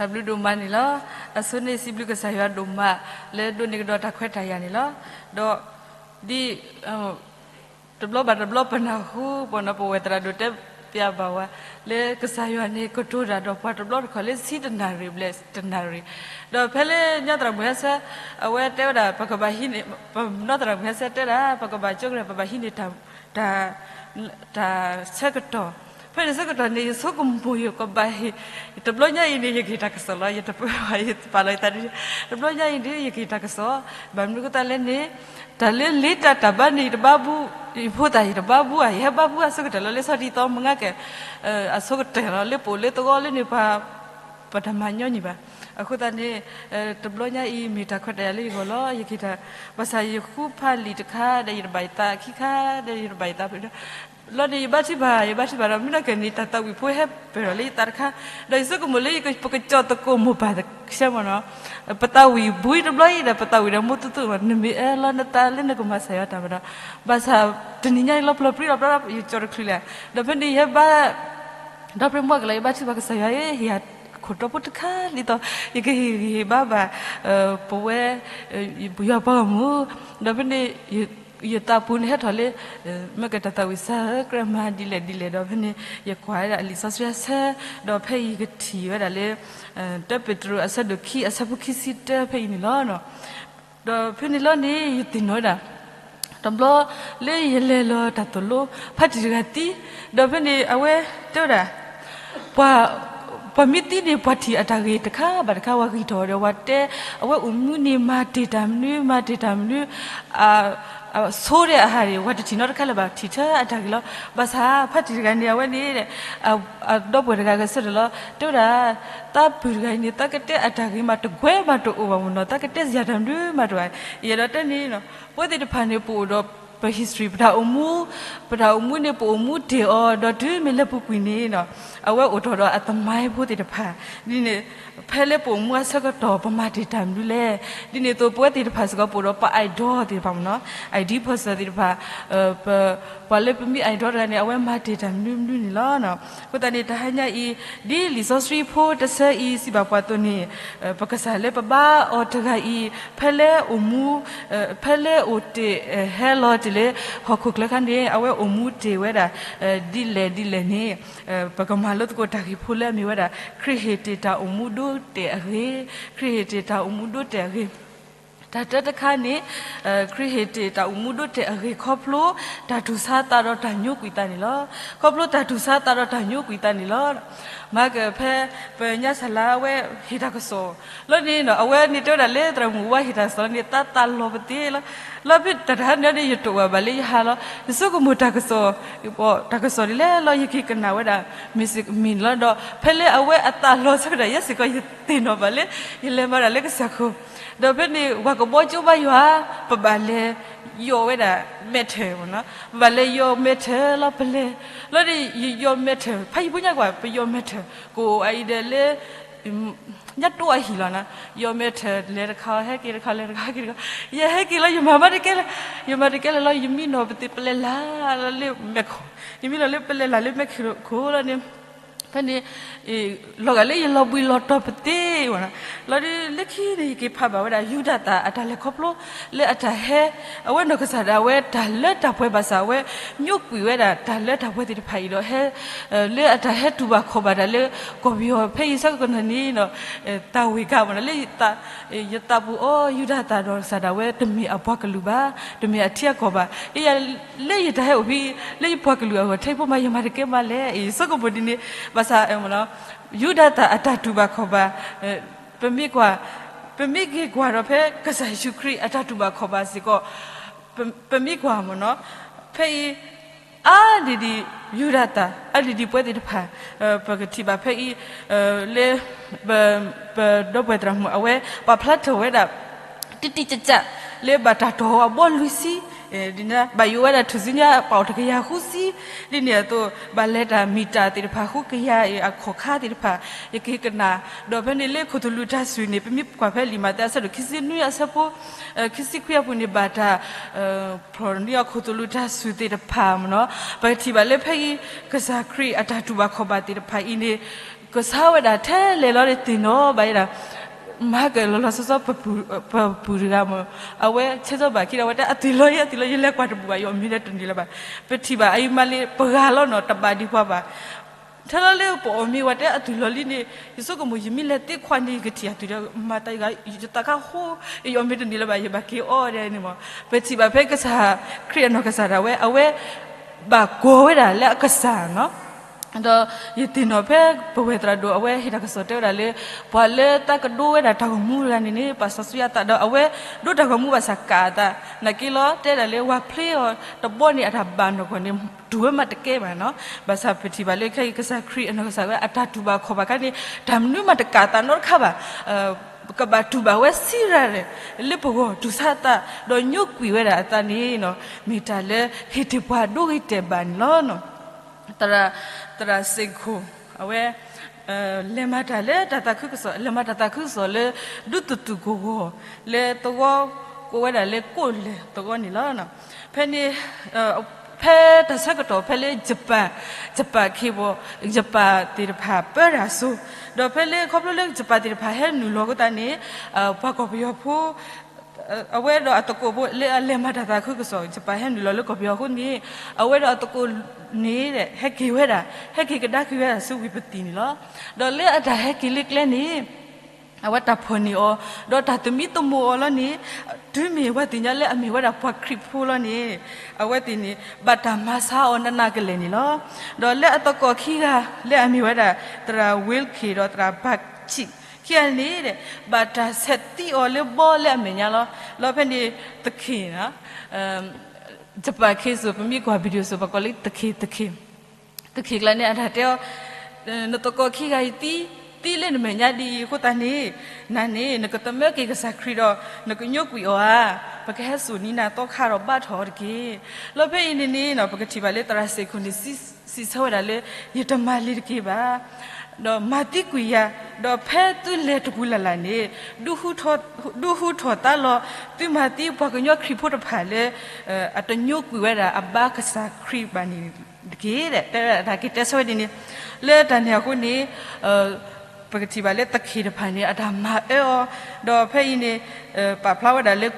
တၢ်ဘျုးဒိၣ်မးန့ၣ်လီၤ. အဆိန့ၣ်စံးဘျုးကစၢ်ယွၤဒိၣ်မး လၢဒိးန့ၢ်ကဒီးတၢ်ခွဲးတၢ်ယာ်န့ၣ်လီၤ. ဒီးဒ် တဘျီဘၣ်တဘျီပနၢ်ဟူပနီၤ ပဝဲသရၣ်ဒိၣ်တဲပျးဘၣ်ဝဲ လၢကစၢ်ယွၤန့ၣ်ကတိၤတၢ်ဒီးပှၤတဘျီတခီၣ်လၢဆံတနၣ်ရံၣ်ဘျဲၣ်တနၣ်ရံၣ်, ဒီးဖဲလၢညီသရၣ်မုၣ်ဟဲဆၢ အဝဲတဲဝဲဒၣ် ပကဘၣ်ဟံးန့ၢ် ပနီၢ်သရၣ်မုၣ်ဟဲဆၢတဲဒၣ် ပကဘၣ်ကၠိကရၢ ပဘၣ်ဟံးန့ၢ် တၢ်ဆၢကတီၢ်, ဖဲန့ၣ်ဆၢကတီၢ်န့ၣ် ယဆိကမိၣ်ယကဘၣ်ဟ့ၣ် တဘျီညါအံၤန့ၣ် ယကဟ့ၣ်တၢ်ကစီၣ်လီၤ. ယတပၢၢ်ဘၣ် ယပာ်လီၤယသးဒ်န့ၣ် တဘျီညါအံၤန့ၣ် ယကဟ့ၣ်တၢ်ကစီၣ်, ဘၣ်မနုၤအဃိသတးလဲၣ်န့ၣ် တၢ်လၢလ့တၢ်တၢ်ဘါန့ၣ် ယတဘါဘူး, ယဖိသၣ်ယတဘါဘူးဧါ, ယဟဲဘါဘူးအဆိကတၢၢ်လီၤ လၢဆီဒံသီမုၢ်ငါကဲၣ် အဆိကတၢၢ်လီၤ လၢပအိၣ်လၢသဝီလၢန့ၣ် ပှၤ ပတၢ်မၤညီနုၢ်ဘၣ်. အဃိသတးန့ၣ် တဘျီညါအံၤ မ့ၢ်တၢ်ခွဲးတၢ်ယာ်လၢယဂီၢ်လီၤ. ယကဟ့ၣ်တၢ် ဘၣ်ဆၣ်ယဃုဖးလံာ်တခါ ဒီးယတဘၣ်ယသး ခံခါ ဒီးယတဘၣ်ယသး လီၤန့ၣ် ယဘါထုကဖၣ် ယဘါထုကဖၣ်ဒီး မ့ၢ်နီၢ်ကဲၣ်န့ၣ် တၢ်သးဝံၣ်ဖိဟဲပၢၢ်ထီၣ်လၢယသးတခါ, ဒီးယဆိကမိၣ်လၢ ပကကၠီၣ်သကိးမိၢ်ပၢ်တဆၢမ့ၢ်နီၤ, ပသးဝံၣ်ဘူးတဘျီအံၤဒီး ပသးဝံၣ်ဒီးမိၢ်သူသူမ့ၢ် နမ့ၢ်အၢၣ်လီၤနသးလၢနကမၤကစၢ်ယွၤတၢ်မ့ၢ်ဒီး, ဘၣ်ဆၣ်တနံၤညါအံၤလီၤ ပျီၢ်ပြံလီၤ ပျီၢ်ပြံယကၠီၣ်တချုးလဲၣ်, ဒီးဖဲန့ၣ်ယဟဲဘါ ဒီးဖဲမုၢ်ကလီၤ ယဘါထုကဖၣ်ကစၢ်ယွၤဧၢ, ဟ့ၣ်ယၤခိၣ်တီဖိတခါလံသီး, ယကဟ့ၣ်ဂံၢ်ဟ့ၣ်ဘါဘၣ် ပဝဲ ယွၤပှၤဂီၢ်မုၢ်, ဒီးဖဲန့ၣ် ယသးပူၤန့ၣ်ဟဲထီၣ်လၢ မ့ၢ်ကတၢ်သးဝံၣ်စၢ် ကြၢးမၤဒ်လဲၣ်ဒ်လဲၣ်ဒီး ဖဲန့ၣ် ယကွၢ်ဝဲဒၣ်လံာ်စီဆှံအဆၢ, ဒီးဖဲအံၤယကထံၣ်ဝဲဒၣ်လၢ တၢပ့းတရူးအဆၢဒိၣ်ခံ အဆၢဖိခံဆံတၢ ဖဲအံၤန့ၣ်လီၤ. ဒီးဖဲန့ၣ်လီၤန့ၣ် ယသ့ၣ်နီၣ်ဝဲဒၣ် တဘျီလၢယလဲၤလီၤတၢ်သိၣ်လိ ဖါတံၢ်တဂၤသံ, ဒီးဖဲန့ၣ် အဝဲတဲဝဲဒၣ် ပှၤ ပှၤမ့ၢ်သံန့ၣ် ပှၤထံၣ်အတၢ်ဂ့ၤတခါဘၣ်တခါ ပှၤဂံၢ်ထီၣ်ဒီး ပှၤတဲ အဝဲအိၣ်မူန့ၣ် မၤတ့ၢ်တၢ်မနုၤ မၤတ့ၢ်တၢ်မနုၤ ဆိဒၣ်အဟးန့ၣ် ပှၤတထံၣ်နီတခါလၢၤဘၣ် ထံၣ်ထဲအတၢ်ဂ့ၤလီၤ. ဘၣ်ဆၣ် ဖါတံၢ်တဂၤန့ၣ် အဝဲန့ၣ် အဒီပုၢ်ဝဲၢ်တဂၤဂဲၤဆၢထၢၣ်လီၤ တဲဝဲဒၣ် သးပုၢ်တဂၤအံၤန့ၣ် သးကတဲအတၢ်ဂ့ၤမးတကွဲးမးတအိၣ်ဘၣ်မ့ၢ်နီၤ သးကတဲစ့ၢ်တၢ်မနုၤမးတအိၣ်ဘၣ်. ယအဲၣ်ဒိးတဲန့ၣ် ပဝဲသ့ၣ်တဖၣ်န့ၣ် ပအိၣ်ဒီး ပ history ပတၢ်အိၣ်မူ, ပတၢ်အိၣ်မူန့ၣ် ပအိၣ်မူတ့ၢ်အီၤ ဒီးတုၤမ့ၢ်လၢပူၤကွံာ်န့ၣ် အဝဲအိၣ်ထီၣ်ဒီးအသမိုင်းဖိသ့ၣ်တဖၣ်, ဒ်န့ၣ် ဖဲလၢပအိၣ်မူအဆၢကတီၢ် ပမၤတ့ၢ်တၢ်မနုၤလဲၣ်. ဒ်န့ၣ်အသိး ပဝဲသ့ၣ်တဖၣ်စ့ၢ်ကီး ပအိၣ်ဒီးပ idol သ့ၣ်တဖၣ်မ့ၢ်နီၤ, idol person သ့ၣ်တဖၣ် ပှၤလၢပမ့ၢ် idol တဂၤန့ၣ် အဝဲမၤတ့ၢ်တၢ်မနုၤမနုၤန့ၣ်လီၤ. အဃိသတးန့ၣ် တဟါညါအံၤ ဒ်လံာ်စီဆှံဖိတဆၢအံၤ စံးဘၣ်ပှၤအသိးန့ၣ် ပကစၢ်လၢပဘါအီၤတဂၤအံၤ ဖဲလၢအိၣ်မူ ဖဲလၢအိၣ်တ့ၢ် ဟဲလီၤတ့ၢ်လၢဟီၣ်ခိၣ်ချၢခါန့ၣ် အဝဲအိၣ်မူတ့ၢ်ဝဲဒၣ် ဒ်လဲၣ်ဒ်လဲၣ်န့ၣ် ပကမၤလိသကိးတၢ်ဂ့ၢ်ဖိလၢအမ့ၢ်ဝဲဒၣ် ခရံာ်ဟ့ၣ်တ့ၢ်တၢ်အိၣ်မူဒိတဲာ်အဂ့ၢ်, ခရံာ်ဟ့ၣ်တ့ၢ်တၢ်အိၣ်မူဒိတဲာ်အဂ့ၢ်, တၢ်တၢတခါန့ၣ် ခရံာ်ဟ့ၣ်တ့ၢ်တၢ်အိၣ်မူဒိတဲာ်အဂ့ၢ်ခီဖျိ တၢ်တူၢ်ဆါသးဒီးတၢ်ညိကွံာ်သးန့ၣ်လီၤ. ခီဖျိတၢ်တူၢ်ဆါသးဒီးတၢ်ညိကွံာ်သးန့ၣ်လီၤ. မၤကဖဲ ပညါစၢ်လါအဝဲဟ့ၣ်တၢ်ကစီၣ် လီၤန့ၣ် အဝဲန့ၣ်တဲဝဲဒၣ်လၢသရၣ်မုၣ်ဝါဟ့ၣ်တၢ်ကစီၣ်လီၤန့ၣ် သးသးလီၤပသ့လီၤ. လီၤဖဲတၢ်တဟါန့ၣ်န့ၣ် ယတအိၣ်ဘၣ်လၢယဟါလီၤ. ယဆိကမိၣ်တၢ်ကစီၣ် တၢ်ကစီၣ်ဒ်လဲၣ်လီၤ ယက့ၤကနၣ်ဝဲဒၣ် မ့ၢ်စ့ၢ်ကမ့ၢ်န့ၣ်လီၤ. ဒီးဖဲလၢအဝဲအသးလီၤဆၢကတီၢ် ယဲစ့ၢ်ကီးယသ့ၣ်နီၣ်ဘၣ်လၢ ယလဲၤမၤတၢ်လၢကစၢၢ်ခိၣ် ဒီးဖဲန့ၣ် ပှၤကဘီကၠိဘါယွၤ ပဘၣ်လဲၤယီၢ်ဝဲဒၣ် metal မ့ၢ်နီၤ, ပဘၣ်လဲၤယီၢ် metal လီၤ ပလဲၤ လီၤန့ၣ် ယယီၢ် metal ဖဲယဖိညါကွၢ် ပယီၢ် metal ကအိၣ်အအံၤဒီးလၢ ညါတိအဟံၣ်လီၤနီၤ, ယီၢ် metal လဲၤတခါ ဟဲက့ၤတခါ လဲၤတခါ ဟဲက့ၤတခါ, ယဟဲက့ၤလီၤ ယမၤမၤတကဲလၢၤ, ယမၤတကဲလၢၤလီၤ ယမံနီၤပသ့ၣ်ပလဲၤလၢ်လၢမဲၢ်ခိၣ်, ယမံနီၤလၢပလဲၤလၢ်လၢမဲၢ်ခိၣ်လီၤန့ၣ် ဖဲန့ၣ် လီၤဂာ်လၢယလီၤဘှံးလီၤတီၤပသ့ဝဲနီၤ, လီၤဒုးလၢခံန့ၣ် ယက့ၤဖးဘၣ်ဝဲဒၣ် ယူဒၤသၣ်အတၢ်လဲၤခီဖျိ လၢအတၢ်ဟဲ အဝဲနီၢ်ကစၢ်ဒၣ်ဝဲတၢ်လၢတၢ်ပှဲၤဘၣ်ဆၣ် အဝဲညိကွံာ်ဝဲဒၣ်တၢ်လၢတၢ်ပှဲၤသ့ၣ်တဖၣ်အံၤဒီးဟဲ လၢအတၢ်ဟဲတူၢ်ဘၣ်ခီၣ်ဘၣ်တၢ်လၢ ကီၢ်ပယီၤဖဲအံၤဆၢကတီၢ်န့ၣ် သးဝ့ၤကါမ့ၢ်နီၤ လၢ ယသးပူၤအီၤ ယူဒၤသၣ်ဒီးကစၢ်ဒၣ်ဝဲတမ့ၢ်အပှၤကလုာ်ဘၣ်, တမ့ၢ်အထံအကီၢ်ဘၣ်. ယ လၢယတၢ်ဟဲအိၣ်ဖဲ လၢယပှၤကလုာ်အဂီၢ် ထဲဖိမး ယမၤတကဲမးလဲၣ် ယဆိကမိၣ်ဒ်န့ၣ်, ဘၣ်ဆၣ် ယူဒၤသၣ်အတၢ်တူၢ်ဘၣ်ခီၣ်ဘၣ် ပမ့ၢ်ကွၢ်, ပမ့ၢ်က့ၤကွၢ်ဒီးဖဲကစၢ်ယ့ၣ်ၡူးခရံာ်အတၢ်တူၢ်ဘၣ်ခီၣ်ဘၣ်စ့ၢ်ကီး, ပမ့ၢ်ကွၢ်မ့ၢ်နီၤ, ဖဲအံၤ အါဒံးဒံး ယူဒၤသၣ် အါဒံးဒံးပှၤသ့ၣ်တဖၣ် ပကထံၣ်ဘၣ်ဖဲအံၤ လၢ ပဒီပုၢ်ဝဲၢ်သရၣ်မုၣ်အဝဲ ပာ်ဖျါထီၣ်ဝဲဒၣ် တံၢ်တံၢ်ကၠၢ်ကၠၢ် လၢဘၣ်တၢ်တီၢ်အီၤအဘီလွံၢ်ဆံ, ဘၣ်ယိၣ်ဝဲဒၣ်ထူၣ်စုညါပာ်အီၤတကယၤဃုဆံ, ဒ်န့ၣ်အသိး ဘၣ်လဲၤတၢ်မံၣ်တၢ်သ့ၣ်တဖၣ်ဃုကယၤအံၤအခီၣ်ခါသ့ၣ်တဖၣ် ယကဟ့ၣ်ကနၣ်, ဒီးဖဲန့ၣ်လၢခိၣ်သလုးတၢ်စူၢ်န့ၣ် ပမ့ၢ်ကွၢ်ဖဲလံာ်မးသဲအဆၢဒိၣ်ခံဆံနွံအဆၢဖိ ခံဆံခွံအပူၤန့ၣ် ဘၣ်တၢ် ဖျိးန့ၢ်အီၤခိၣ်သလုးတၢ်စူၢ်သ့ၣ်တဖၣ်မ့ၢ်နီၤ, ပကထံၣ်ဘၣ်လၢဖဲအံၤ ကစၢ်ခရံာ်အတၢ်တူၢ်ဘၣ်ခီၣ်ဘၣ်သ့ၣ်တဖၣ်အံၤန့ၣ် ကစၢ်ဝဲဒၣ်ထဲလဲၣ်လီၤန့ၣ် သ့ၣ်နီၣ်ဘၣ်ယဲဒၣ်, မၤကလီၤလီၤဆီဆီ ပပူၤတဂၤမ့ၢ်, အဝဲဆဲးစီဘၣ်ခံဒီး အဝဲတဲအသွံၣ်လီၤလံ အသွံၣ်လီၤလံ ယလဲၤကွၢ်တဘူၣ်ဘၣ် ယအီၣ်မ့ၤလၢတန့ၢ်လၢၤဘၣ်. ပထံၣ်ဘၣ်အအံၤမးလံ ပဂၤလီၤနီၤ တဘၣ်ဒံးပှၤဘၣ်. ထဲလီၤလၢပအီၣ်မ့ၤဝဲတဲအသွံၣ်လီၤလံန့ၣ် ယဆိကမိၣ်ယမ့ၢ်လဲၤသ့ခွါန့ၣ် ယကထံၣ်အသွံၣ်ဒီး မၤတၢ်ဂၤ ယသးခါဃိ ယအီၣ်မ့ၤတန့ၢ်လၢၤဘၣ် ယဘၣ်က့ၤအီၣ်ဒ်န့ၣ်မ့ၢ်. ပထံၣ်ဘၣ်ဖဲကစၢ်ခရံာ်အနီၢ်ကစၢ်ဒၣ်ဝဲ အဝဲ ဘၣ်ကိးဝဲဒၣ်လၢအကစၢ်နီၤ. ဒီးယသ့ၣ်နီၣ်ဖဲပဝဲသရၣ်ဒိၣ် အဝဲဟ့ၣ်တၢ်ကစီၣ်တဲဝဲဒၣ်လၢ ပှၤလၢတၢ်ကဒိဝဲဒၣ်တၢ်ဂီၤမူတဂၤန့ၣ်န့ၣ် ပာ်စီဆှံအသးဒီး အဝဲဒိတၢ်ဂီၤမူဘၣ်ဆၣ်ကးအသး နာ်က့လီၤ တဲဒၣ်လၢဝၤဖျ့အီၤတဘီန့ၣ် အတၢ်ဘၣ်နီၢ်ကီၢ်န့ၣ် တူၢ်ဝဲမးတကဲဘၣ်နီၤ. ဘၣ်ဆၣ်ပထံၣ်ဘၣ်လၢခဲအံၤ ကစၢ်ခရံာ်အနီၢ်ကစၢ်ဝဲ အတၢ်တူၢ်ဘၣ်ခီၣ်ဘၣ်အခါန့ၣ် တၢ်မနုၤမးတကးအသးနီတခါဘၣ်. ကဘၣ်တူၢ်ဘၣ်ဝဲစံးရၤ လၢပဂီၢ် တူၢ်ဆါအသး ဒီးညိကွံာ်ဝဲဒၣ်အသးန့ၣ် မ့ၢ်တၢ်လၢဟ့ၣ်တ့ၢ်ပှၤဒိဂ့ၤတဲာ်ဘၣ်န့ၣ်လီၤ. သရၣ်စ့ၣ်ခိၣ် အဝဲ လဲၤမၤတၢ်လၢတၢ်သးခုကစီၣ် လဲၤမၤတၢ်သးခုကစီၣ်လၢ ဒူသတူၣ်ကဝီၤ လၢသဝီ ကိးဝဲဒၣ်လၢကိၣ်လဲၢ်သဝီန့ၣ်လီၤ. ဖဲန့ၣ် ဖဲတၢ်ဆၢကတီၢ်ဖဲလၢ ယပၣ်ခ့ဘီ ယပၣ်သ့ၣ်တဖၣ်ပၢတၢ်အစိၤ ဒီးဖဲလၢခီဖျိလၢယပၣ်သ့ၣ်တဖၣ်ဟဲနုာ်လီၤအဃိသတးန့ၣ် ပှၤကီၢ်ပယီၤဖိ အဝဲဒီးအသကိးဖိလၢအလဲၤမၤတၢ်သးခုကစီၣ် ယပၣ်ဟဲနုာ်လီၤလၢကီၢ်ပယီၤအဃိန့ၣ် အဝဲဒီးအသကိးန့ၣ် ဟဲက့ၤဝဲဒၣ် ဟဲက့ၤကဒါက့ၤဝဲဒၣ်ဆူဝ့ၢ်ပသံၣ်န့ၣ်လီၤ. ဒီးလၢအတၢ်ဟဲက့ၤလၢကျဲန့ၣ် အဝဲတၢ်ဖီၣ်န့ၢ်အီၤ ဒီးတၢ်သမံသမိးအီၤလီၤန့ၣ် တုၤမ့ၢ်ဝဲသ့ၣ်ညါလၢအမ့ၢ်ဝဲဒၣ်ပှၤခရံာ်ဖိလီၤန့ၣ် အဝဲသ့ၣ်န့ၣ် ဘၣ်တၢ်မၤဆါအီၤနးနးကလဲာ်န့ၣ်လီၤ. ဒီးလၢအသကိးခံဂၤ လၢအမ့ၢ်ဝဲဒၣ် သရၣ်ဝ့လ်ခ့ၣ် ဒီးသရၣ်ဘၣ်ဆံး ခံဂၤန့ၣ် ဘၣ်တၢ်ဆဲးသံအီၤလၢဘီလၢအမဲာ်ညါလီၤ. လီၤဖဲန့ၣ် သခ့ၣ် ယပၣ်ခ့စိၤ ပမ့ၢ်ကွၢ် video စိၤ ပှၤကိးလၢသခ့ၣ် သခ့ၣ် သခ့ၣ်ကျါန့ၣ် အတၢ်တဲအီၤ နသကိးခံဂၤအံၤသံ သံလၢနမဲာ်ညါဒ်အံၤအဃိသတးန့ၣ် နၤန့ၣ် နကသမၢက့ၤကစၢ်ခရံာ်ဒီး နကညိကွံာ်အီၤဧါ, ပကဟဲစိာ်နံၤနၤသီခါဒီးဘါထီၣ်အီၤတက့ၢ်. လီၤဖဲအံၤန့ၣ်န့ၣ် ပကထံၣ်ဘၣ်လၢသရၣ်စ့ၣ်ခိၣ်န့ၣ် စံးဆၢဝဲဒၣ်လၢ ယတမၤလံၤတက့ၢ်ဘၣ် ဒီးမၤသံကွံာ်ယၤ, ဒီးဖဲသုလဲၤတပူၤလၢ်လၢ်န့ၣ် ဒုးဟူထီၣ်သါလီၤ သုမၤသံပှၤကညီခရံာ်ဖိတဖၣ်လၢ အတညိကွံာ်ဝဲဒၣ်အဘါကစၢ်ခရံာ်ဘၣ်န့ၣ်တက့ၢ်. တဲဝဲဒၣ်တၢ်က့ၤတဲဆၢဝဲဒ်န့ၣ်, လၢတၢ်န့ၣ်အဃိန့ၣ် ပကထံၣ်ဘၣ်လၢသခ့ၣ်တဖၣ်န့ၣ် အတၢ်မၤအၢအီၤ, ဒီးဖဲအံၤန့ၣ် ပာ်ဖျါဝဲဒၣ်လၢ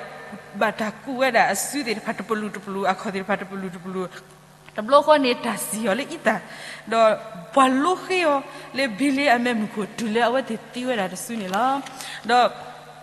ဘၣ်တၢ်ကူးဝဲဒၣ်အစုသ့ၣ်တဖၣ်တပလူၤတပလူၤ အခီၣ်သ့ၣ်တဖၣ်တပလူၤတပလူၤ, တဘျီဃီန့ၣ် တၢ်စံၣ်အီၤလၢအံသၣ်, ဒီးပှၤလိဃ့အီၤလၢဘ့လ့အမဲးမုၢ်ခိၣ် တုၤလၢအဝဲသ့ၣ်သံဝဲဒၣ်တစုန့ၣ်လီၤ.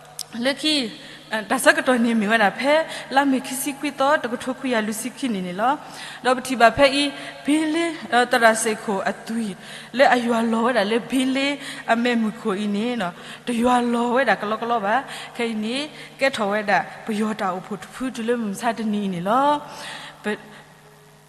ဒီး လၢခံ တၢ်ဆၢကတီၢ်န့ၣ်မ့ၢ်ဝဲဒၣ်ဖဲ လါမ့ၤခံဆံခွံသီ တကထိခွံကယၤလွံၢ်ဆံခံနံၣ်န့ၣ်လီၤ. ဒီးပထံၣ်ဘၣ်ဖဲအံၤ ဘ့လ့ သရၣ်စ့ၣ်ခိၣ်အသွံၣ် လၢအယွၤလီၤဝဲဒၣ်လၢဘ့လ့အမဲးမုၢ်ခိၣ်အံၤန့ၣ် တယွၤလီၤဝဲဒၣ်ကလီကလီဘၣ်. ခဲအံၤန့ၣ် ကဲထီၣ်ဝဲဒၣ်ပယီၤတၢ်အိၣ်ဖှိၣ်တဖုတုၤလၢမုၢ်မဆါတနံၤအံၤန့ၣ်လီၤ.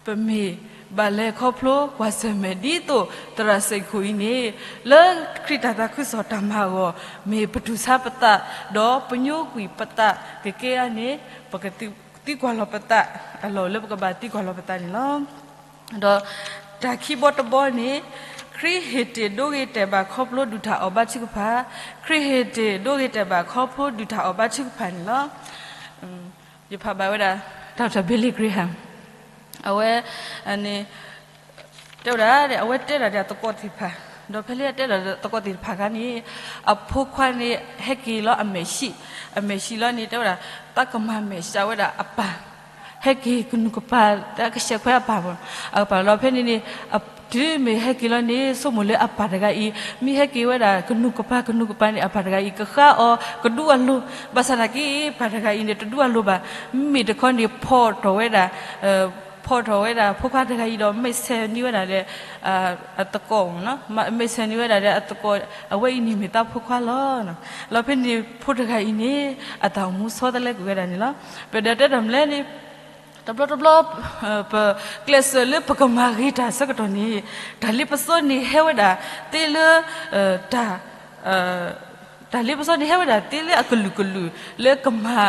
ပမ့ၢ်ဘၣ်လဲၤခီဖျိကွၢ်ဆၢၣ်မဲာ်ဒ်သိးသရၣ်စ့ၣ်ခိၣ်အံၤန့ၣ် လၢခရံာ်တၢ်သးခုကစီၣ်တၢ်မၤအဂီၢ် မ့ၢ်ပတူၢ်ဆါပသး ဒီးပညိကွံာ်ပသးကကဲဧါန့ၣ် ပကသံကွၢ်လီၤပသး အလီၢ်လၢပကဘၣ်သံကွၢ်လီၤပသးန့ၣ်လီၤ. ဒီးတၢ်ခံဘီတဘီန့ၣ် ခရံာ်ဟ့ၣ်တ့ၢ်ဒိဂ့ၤတဲာ်ဘၣ်ခီဖျိဒုၣ်တၢ်အီၣ်ဘါထုကဖၣ်, ခရံာ်ဟ့ၣ်တ့ၢ်ဒိဂ့ၤတဲာ်ဘၣ်ခီဖျိဒုၣ်တၢ်အီၣ်ဘါထုကဖၣ်န့ၣ်လီၤ. ယဖးဘၣ်ဝဲဒၣ် Doctor Billy Graham အဝဲ န့ၣ် တဲဝဲဒၣ် အဝဲတဲဒၣ်ဒီးအသကိးသ့ၣ်တဖၣ်, ဒီးဖဲလၢအတဲဒၣ်ဒီးသကိးသ့ၣ်တဖၣ်အခါန့ၣ် အဖိခွါန့ၣ် ဟဲက့ၤလီၤအမဲာ်ဆံး, အမဲာ်ဆံးလီၤန့ၣ် တဲဝဲဒၣ် သးကမၤမဲာ်ဆှးဝဲဒၣ်အပၢ်, ဟဲက့ၤကနူၤကပၤ တၢ်ကဆှဲးခွဲးအပၢ်မ့ၢ် အကပၢ်လီၤ. ဖဲန့ၣ်န့ၣ် တုၤမ့ၢ်ဟဲက့ၤလီၤန့ၣ် ဆိကမိၣ်လၢအပၢ်တဂၤအံၤ မ့ၢ်ဟဲက့ၤဝဲဒၣ်ကနူၤကပၤ ကနူၤကပၤန့ၣ် အပၢ်တဂၤအံၤ ကဃါအီၤ ကဒူအလိၤ, ဘၣ်ဆၣ်သနာ်က့ ပၢ်တဂၤအံၤန့ၣ် တဒူအလိၤဘၣ်. မ့မ့ၢ်တခီန့ၣ် ဖီၣ်ထီၣ်ဝဲဒၣ် ဖီၣ်ထီၣ်ဝဲဒၣ်ဖိခွါတဂၤအံၤဒီး မဲာ်ဆှးန့ၢ်ဝဲဒၣ်ဒီး အသကိး, မဲာ်ဆှးန့ၢ်ဝဲဒၣ်ဒီးအသကိး, အဝဲအံၤန့ၣ်မ့ၢ်သးဖိခွါလီၤ. လီၤဖဲန့ၣ် ဖိတဂၤအံၤန့ၣ် အတၢ်အိၣ်မူဆီတလဲကွံာ်ဝဲဒၣ်န့ၣ်လီၤ. ပဒၢးတဲတၢ်မနုၤလဲၣ်န့ၣ် တဘျီတဘျီ ပကျဲးစၢးလၢပကမၤဂ့ၤတၢ်ဆၢကတီၢ်န့ၣ် တၢ်လ့ပစီန့ၣ်ဟဲဝဲဒၣ်သ့လၢ တၢ် တၢ်လ့ပစီန့ၣ်ဟဲဝဲဒၣ်သ့လၢအကလုာ်ကလုာ် လၢ ကမၤ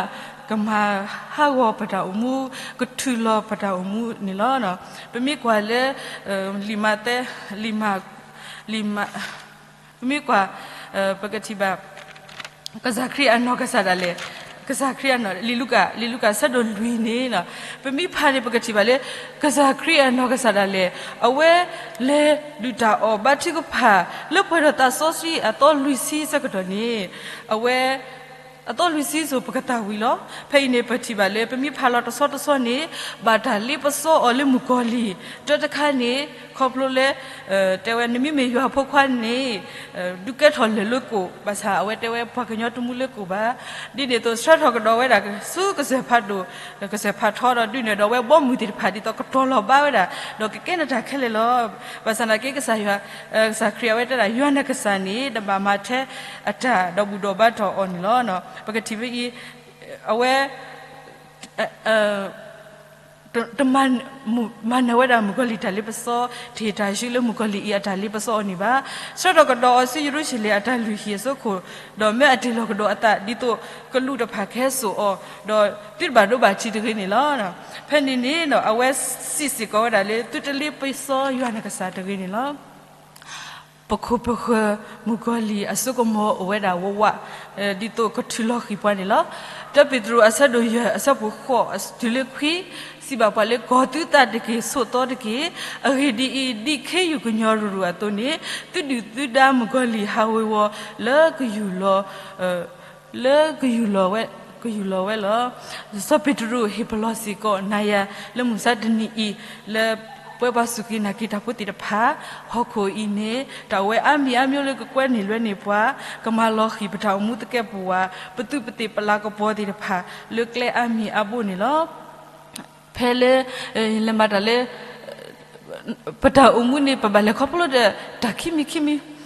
ဟးဂီၤပတၢ်အိၣ်မူ ကထုးလီၤပတၢ်အိၣ်မူန့ၣ်လီၤ. ပမ့ၢ်ကွၢ်လၢ လံာ်မးသဲ လံာ်မး လံာ်မး ပမ့ၢ်ကွၢ် ပကထံၣ်ဘၣ် ကစၢ်ခရံာ်အနီၢ်ကစၢ်ဒၣ်လဲာ် ကစၢ်ခရံာ်အနီၢ် လံာ်လူၤကၣ် လံာ်လူၤကၣ်အဆၢဒိၣ်လွံၢ်န့ၣ် ပမ့ၢ်ဖးန့ၣ် ပကထံၣ်ဘၣ်လၢ ကစၢ်ခရံာ်အနီၢ်ကစၢ်ဒၣ်လဲာ် အဝဲလဲၤဒုၣ်တၢ်အီၣ်ဘါထုကဖၣ် လၢပှဲၤဒီးသးစီဆှံအသီလွံၢ်ဆံအဆၢကတီၢ်န့ၣ် အဝဲ အသီလွံၢ်ဆံစိၤ ပကသၣ်ဝံၤလီၤ. ဖဲအံၤန့ၣ် ပထံၣ်ဘၣ်လၢ ပမ့ၢ်ဖးလီၤတဆီတဆီန့ၣ် ဘၣ်တၢ်လ့ပစီအီၤလၢမုၣ်ကီၤလံၢ် တၢတခါန့ၣ် ခီဖျိလၢ တဲဝဲ နမ့မ့ၢ်ယွၤဖိခွါန့ၣ် ဒုးကဲထီၣ်လၢၢ်လၢကိၣ် ဘၣ်ဆၣ်အဝဲတဲဝဲပှၤကညီတမူလၢကိၣ်ဘၣ်. ဒ်န့ၣ်အသိး ဆှၢထီၣ်ကဒီးဝဲဒၣ်ဆူကစၢၢ်ဖးဒိၣ် ကစၢၢ်ဖးထီဒီး ဒုးနဲၣ်ဒီးဝဲဘီမုၢ်သ့ၣ်တဖၣ် ဒ်သိးကတီၤလီၤဘါဝဲဒၣ် ဒီးကကဲထီၣ်တၢ်ခဲလၢာ်လီၤ. ဘၣ်ဆၣ်သနာ်က့ ကစၢ်ယွၤ ကစၢ်ခရံာ်အဝဲတဲဒၣ် ယွၤနကစၢ်န့ၣ် တဘၣ်မၤထဲအတၢ်ဒီးဘူၣ်ဒီးဘါထီၣ်အီၤန့ၣ်လီၤ. ပကထံၣ်ဖဲအံၤ အဝဲ တ မၤနၢၤဝဲဒၣ်မုၣ်ကီၤလံၢ်တၢ်လ့ပစီ တဟ့ၣ်တၢ်ဆှၢလၢမုၣ်ကီၤလံၢ်အံၤအတၢ်လ့ပစီအီၤန့ၣ်ဘၣ်. ဆှၢထီၣ်ကဒီးအီၤဆူယရူၤၡလ့ၣ်အတၢ်လုၢ်ဟံၣ်အစိခိၣ် ဒီးမၢအတ့ၢ်လီၤကဒီးအသး ဒ်သိးကလူးတဖၣ်ကဟဲစိာ်အီၤ, ဒီးသုတဘၣ်ဒိဘၣ်ထံးတဂ့ၤန့ၣ်လီၤ. ဖဲန့ၣ်န့ၣ်ဒီး အဝဲစံးစ့ၢ်ကီးဝဲဒၣ်လၢ သုတလ့ပစီယွၤနကစၢ်တဂ့ၤန့ၣ်လီၤ. ပခိၣ်ပဃၢၤမုၣ်ကီၤလံၢ်အစိကမီၤအိၣ်ဝဲဒၣ်ဝးဝး, ဒ်သိးကထုးလီၤဃံၤပှၤန့ၣ်လီၤ. တၢ်ပ့းတရူးအဆၢဒိၣ်ယဲၢ်အဆၢဖိဃိးတုၤလၢခွံ, စံးဘၣ်ပှၤလၢ ကီၤသုသးတက့ၢ်, ဆိးသီတက့ၢ်. အဂ့ၢ်ဒ်အံၤ, ဒ်ခ့ယုၢ်ကညီၤရူၤရူၤအသိးန့ၣ်, သုဒုၣ်သုဒါမုၣ်ကီၤလံၢ်ဟးဝ့ၤဝီၤလၢကယူၢ်လီၤ လၢကယူၢ်လီၤဝဲ, ကယူၢ်လီၤဝဲလီၤ. စီၤပ့းတရူးဟ့ၣ်ပလီၢ်စ့ၢ်ကီး နၤယၤလၢမုၢ်မဆါတနံၤအံၤ လၢပဝဲပှၤစူၢ်က့ၤနာ်က့ၤတၢ်ဖိသ့ၣ်တဖၣ်, ဟီၣ်ခိၣ်အံၤန့ၣ် တၢ်အိၣ်ဝဲအါမံၤအါမျိုးလၢကကွဲန့ၢ်လွဲန့ၢ်ပှၤ, ကမၤလီၤဃံၤပတၢ်အိၣ်မူသကဲးပဝး, ပသူးပသ့ၣ်ပလၤကပီၤသ့ၣ်တဖၣ် လၢကျဲအါမံၤအါဘိန့ၣ်လီၤ. ဖဲလၢ ယလဲၤမၤတၢ်လၢ ပတၢ်အိၣ်မူန့ၣ် ပဘၣ်လဲၤခီဖျိဒီးတၢ်ခံမံၤခံမံၤ,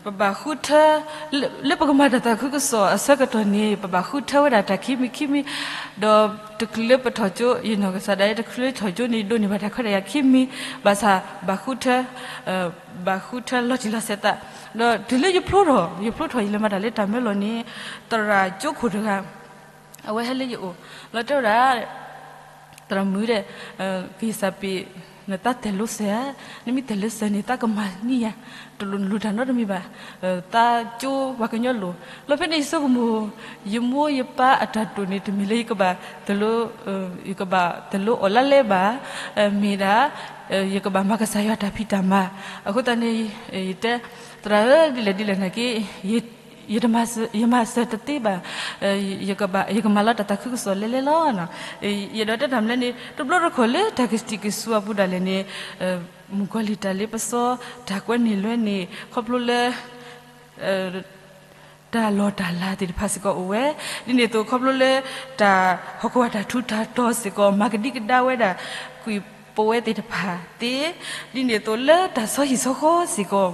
ပဘၣ်ဃုထၢ လၢပကမၤတၢ်သးခုကစီၣ်အဆၢကတီၢ်န့ၣ် ပဘၣ်ဃုထၢဝဲဒၣ်တၢ်ခံမံၤခံမံၤ, ဒီးတချုးလၢပထီၣ်ကၠိ ယနီၢ်ကစၢ်ဒၣ်အံၤ တချုးလၢထီၣ်ကၠိန့ၣ် ဒိးန့ၢ်ဘၣ်တၢ်ခွဲးတၢ်ယာ်ခံမံၤ, ဘၣ်ဆၣ်ဘၣ်ဃုထၢ ဘၣ်ဃုထၢလီၤတံၢ်လီၤဆဲးသး, ဒီးတုၤလၢယဖျိထီၣ် ယဖျိထီၣ် ယလဲၤမၤတၢ်လၢတၢ်မၢလီၤန့ၣ် သရၣ်ကၠိခိၣ်တဂၤ အဝဲဟဲလၢယအိၣ် လီၤတဲဝဲဒၣ် သရၣ်မုၣ်ဒီး ကယစၢ်ပ့ၤ နသးတဲာ်လိၤစၢၤဧါ, နမ့ၢ်တဲာ်လိၤစၢၤန့ၣ် သးကမၤန့ၢ်ယၤ, တလိၣ်နလိၣ်တၢ်နီတမံၤဘၣ်, သးကၠိပှၤကညီလိၤ, လီၤဖဲန့ၣ်ယဆိကမိၣ် ယမိၢ်ယပၢ်အတၢ်တိာ်န့ၣ် တမ့ၢ်လၢယကဘၣ် ယကဘၣ်တလိၤအီၣ်လါလဲဘၣ်, မ့ၢ်ဒၣ် ယကဘၣ်မၤကစၢ်ယွၤတၢ်ဖံးတၢ်မၤ, အဃိသတးန့ၣ် ယတဲ သရၣ်ဧၢ ဒ်လဲၣ်ဒ်လဲၣ်နာ်က့ ယမၤစၢၤတသ့ဘၣ်, ယကမၤလီၤတၢ်သးခုကစီၣ်လဲၤလဲၤလီၤ. ယအဲၣ်ဒိးတဲတၢ်မနုၤလဲၣ်န့ၣ် တဘျီတခီၣ်လၢတၢ်ကစံၣ်ကစူၤအပူၤဒၣ်လဲာ်န့ၣ် မုၣ်ကီၤလံၢ်တၢ်လ့ပစီ တၢ်ကွဲန့ၢ်လွဲန့ၣ် ခီဖျိလၢ တၢ်လီၢ်တၢ်လၤသ့ၣ်တဖၣ်စ့ၢ်ကီးအိၣ်ဝဲ, ဒ်န့ၣ်အသိးခီဖျိလၢ တၢ်ဟီၣ်ခိၣ်အတၢ်ထူးတၢ်တီၤစ့ၢ်ကီး မၤကဒံကဒါဝဲဒၣ် ကွံာ်ပဝဲသ့ၣ်တဖၣ်သ့, ဒ်န့ၣ်အသိးလၢတၢ်ဆီဟံၣ်ဆီဃီစ့ၢ်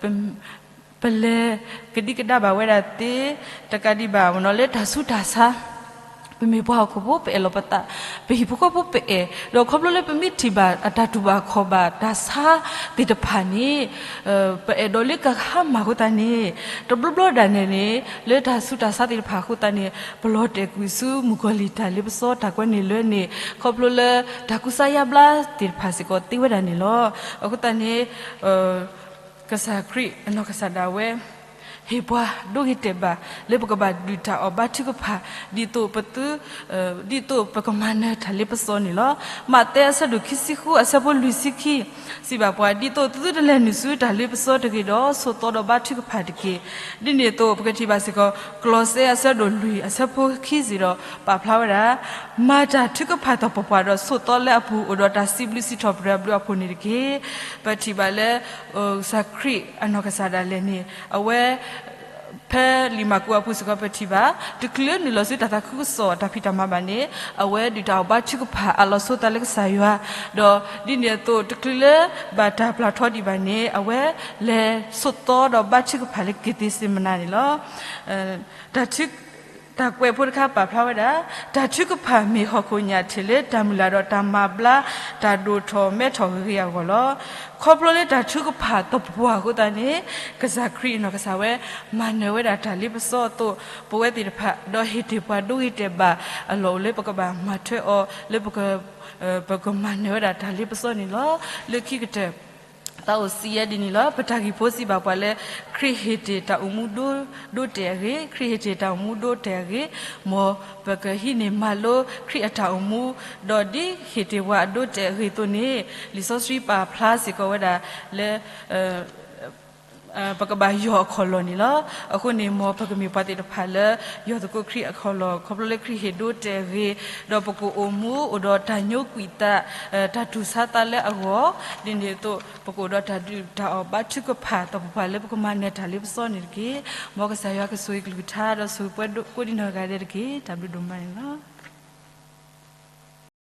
ကီး ပလဲၤကဒံကဒါဘၣ်ဝဲဒၣ်သ့, တကးဒံးဘၣ်မနီၤ လၢတၢ်ဆူးတၢ်ဆါ ပမ့ၢ်ပှၤဟီၣ်ခိၣ်ဖိ ပအဲၣ်လီၤပသး, ပဟံၣ်ဖိဃီဖိပအဲၣ်, ဒီးခီဖျိလၢပမ့ၢ်ထံၣ်ဘၣ်အတၢ်တူၢ်ဘၣ်ခီၣ်ဘၣ်တၢ်ဆါသ့ၣ်တဖၣ်န့ၣ် ပအဲၣ်ဒိးလၢကဟါမၢ်အဃိသတးန့ၣ် တဘျီဘျီဒၣ်လဲာ်န့ၣ် လၢတၢ်ဆူးတၢ်ဆါသ့ၣ်တဖၣ်အဃိသတးန့ၣ် ပလီၤတဲာ်ကွံာ်ဆူမုၣ်ကီၤလံၢ်တၢ်လ့ပစီတၢ်ကွဲန့ၢ်လွဲန့ၣ် ခီဖျိလၢတၢ်ကူစါယါဘျါသ့ၣ်တဖၣ်စ့ၢ်ကီးသ့ဝဲဒၣ်န့ၣ်လီၤ. အဃိသတးန့ၣ် ကစၢ်ခရံာ်အနီၢ်ကစၢ်ဒၣ်ဝဲ ဟ့ၣ်ပှၤဒိဂ့ၤတဲာ်ဘၣ် လၢပကဘၣ်ဒုၣ်တၢ်အီၣ်ဘါထုကဖၣ် ဒ်သိးပသု ဒ်သိးပကမၤနၢၤတၢ်လ့ပစီန့ၣ်လီၤ. မးသဲအဆၢဒိၣ်ခံဆံဃုအဆၢဖိလွံၢ်ဆံခံ စံးဘၣ်ပှၤ ဒ်သိးသုတလဲၤနုာ်ဆူတၢ်လ့ပစီတဂ့ၤဒီး ဆိးသီဒီးဘါထုကဖၣ်တက့ၢ်. ဒ်န့ၣ်အသိး ပကထံၣ်ဘၣ်စ့ၢ်ကီး ကလီးစဲအဆၢဒိၣ်လွံၢ်အဆၢဖိခံစ့ၢ်ဒီး ပာ်ဖျါဝဲဒၣ် မၤတၢ်ထုကဖၣ်သပှၢ်ပှၢ်ဒီး ဆိးသီလၢအပူၤ အိၣ်ဒီးတၢ်စံးဘျုးစံးထီၣ်ပတြၢၤအဘျုးအဖှိၣ်န့ၣ်တက့ၢ်. ပထံၣ်ဘၣ်လၢ ကစၢ်ခရံာ်အနီၢ်ကစၢ်ဒၣ်လဲာ်န့ၣ် အဝဲ ဖဲလံာ်မၢ်ကူးအပူၤစ့ၢ်ကီး ပထံၣ်ဘၣ် တချုးလၢနုာ်လီၤဆူတၢ်သးခုကစီၣ်တၢ်ဖံးတၢ်မၤဘၣ်န့ၣ် အဝဲဒုၣ်တၢ်အီၣ်ဘါထုကဖၣ်အလီၤဆိသးလၢကစၢ်ယွၤ, ဒီးဒ်န့ၣ်အသိး တချုးလၢဘၣ်တၢ်ပျၢ်ထီဒံးဘၣ်န့ၣ် အဝဲလဲၤဆိးသီဒီးဘါထုကဖၣ်လၢက့ၤသ့စ့မနၤန့ၣ်လီၤ. တၢ်ထု တၢ်ကွဲးဖိတခါပာ်ဖျါဝဲဒၣ် တၢ်ထုကဖၣ်မ့ၢ်ဟီၣ်ခိၣ်ညၣ်ထံးလၢတၢ်မုၢ်လၢ်ဒီးတၢ်မၤဘျါ တၢ်ဒိၣ်ထီၣ်မဲထီၣ်ဂ့ၤဂ့ၤအဂီၢ်လီၤ. ခီဖျိလၢတၢ်ထုကဖၣ်သပှၢ်ပှၢ်အဃိသတးန့ၣ် ကစၢ်ခရံာ်အနီၢ်ကစၢ်ဝဲ မၤနၢၤဝဲဒၣ်တၢ်လ့ပစီအသိး ပဝဲသ့ၣ်တဖၣ် ဒီးဟ့ၣ်တ့ၢ်ပှၤဒိဂ့ၤတဲာ်ဘၣ်အလီၢ်အိၣ်လၢပကဘၣ်မၤထွဲအီၤ လၢပက ပကမၤနၢၤဝဲဒၣ်တၢ်လ့ပစီန့ၣ်လီၤ. လၢခံကတၢၢ် သးအိၣ်စံးယဲဒ်န့ၣ်လီၤ. ပတၢ်ဂ့ၢ်ဖိစံးဘၣ်ပှၤလၢ ခရံာ်ဟ့ၣ်တ့ၢ်တၢ်အိၣ်မူဒိၣ်တဲာ်အဂ့ၢ်, ခရံာ်ဟ့ၣ်တ့ၢ်တၢ်အိၣ်မူဒိၣ်တဲာ်အဂ့ၢ်, မ်ပကဟံးန့ၢ်မၤလိခရံာ်အတၢ်အိၣ်မူ, ဒီးဒ်ဟ့ၣ်တ့ၢ်ပှၤအဒိၣ်တဲာ်အဂ့ၢ်အသိးန့ၣ်, လံာ်စီဆှံပာ်ဖျါစ့ၢ်ကီးဝဲဒၣ်လၢ ပကဘၣ်ယီၢ်အခီၣ်လီၢ်န့ၣ်လီၤ. အဃိန့ၣ် မ်ပကမ့ၢ်ပှၤသ့ၣ်တဖၣ်လၢ ယီၢ်သကိးခရံာ်အခီၣ်လီၢ် ခီဖျိလၢခရံာ်ဟ့ၣ်ဒိၣ်တဲာ်အဂ့ၢ်, ဒီးပကအိၣ်မူအိၣ်ဒီးတၢ်ညိကွံာ်သး, တၢ်တူၢ်ဆါသးလၢအဂီၢ်, ဒ်န့ၣ်အသိး ပကအိၣ်ဒီးတၢ်ဒုၣ်တၢ်အီၣ်ဘါထုကဖၣ် သပှၢ်ပှၢ်လၢပကမၤနၢၤတၢ်လ့ပစီန့ၣ်တက့ၢ်. မ်ကစၢ်ယွၤကဆိၣ်ဂ့ၤကလုၢ်ကထါ ဒီးဆိၣ်ဂ့ၤပှၤကိးဒံနီၢ်ဂၤဒဲးတက့ၢ်. တၢ်ဘျုးဒိၣ်မးန့ၣ်လီၤ.